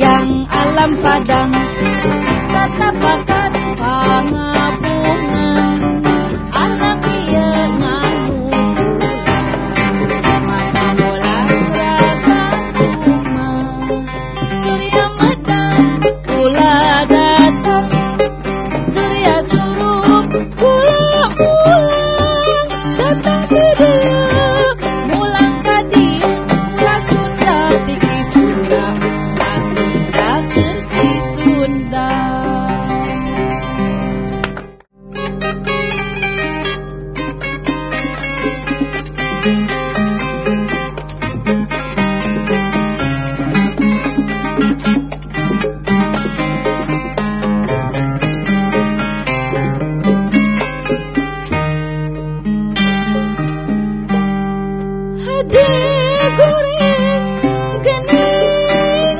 Hayang alam padang tatapakan pangapungan alam ieu nganukulan mata bola raga sukma surya medang kula datang surya surup kula pulang datang didieu mulang ka dieu ulah Sunda ti Ki Sunda ulah Sunda keur Ki Sunda. Hade goreng gening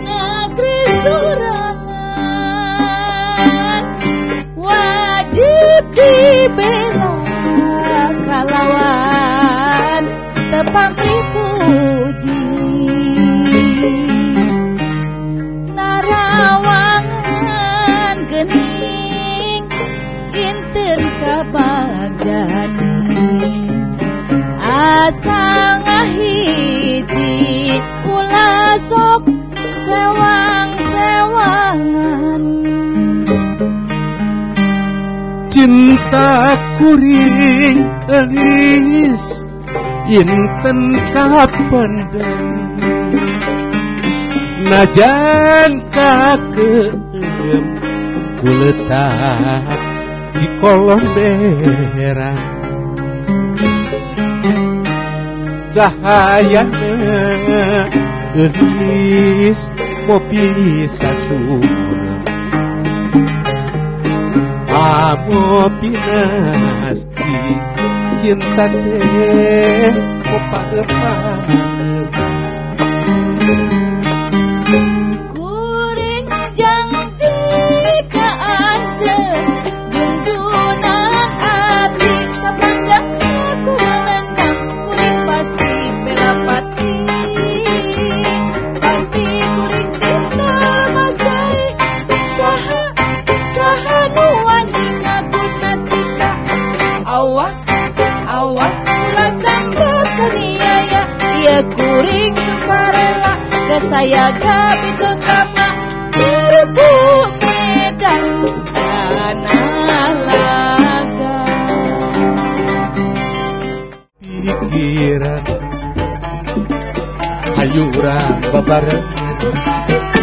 negeri sorangan wajib dibela kalawan tepang puji narawangan gening inten kabagjan asa ngahiji ulah sok sewang-sewangan. Cinta kuring elis inten kapendem najan kakeem kuletak di kolomberan cahayana elis mo bisa surem amo pinasti cinta teh parem-parem. Kuring janji ka anjeun junjunan ati sapanjang aku nendang kuring pasti pelapati pasti kuring cinta macai saha saha nu wani ngaguna sika awas awas ulah sambat kaniaya ieu kuring sukarela ke saya kabito tama nyerbu medan tanah laga. Pikiran hayu urang babarengan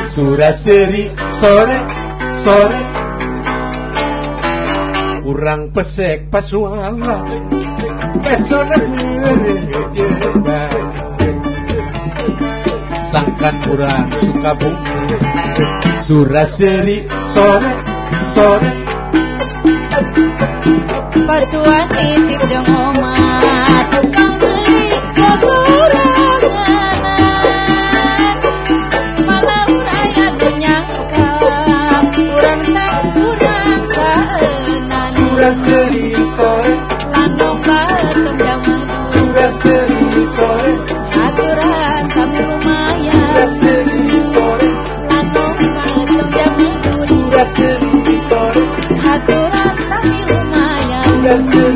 suraseri sore sore urang pesek pasuala pesona heurejeban sangkan urang suka bunga suraseri sore sore pacuan titip jeung omah tukang seuri sosoranganan malah aya nu nyangka urang teh kurang saeunan suraseri sore lanong batem jaman suraseri sore aturan kami lumayan suraseri sore lanong batem jaman suraseri sore aturan kami lumayan suraseri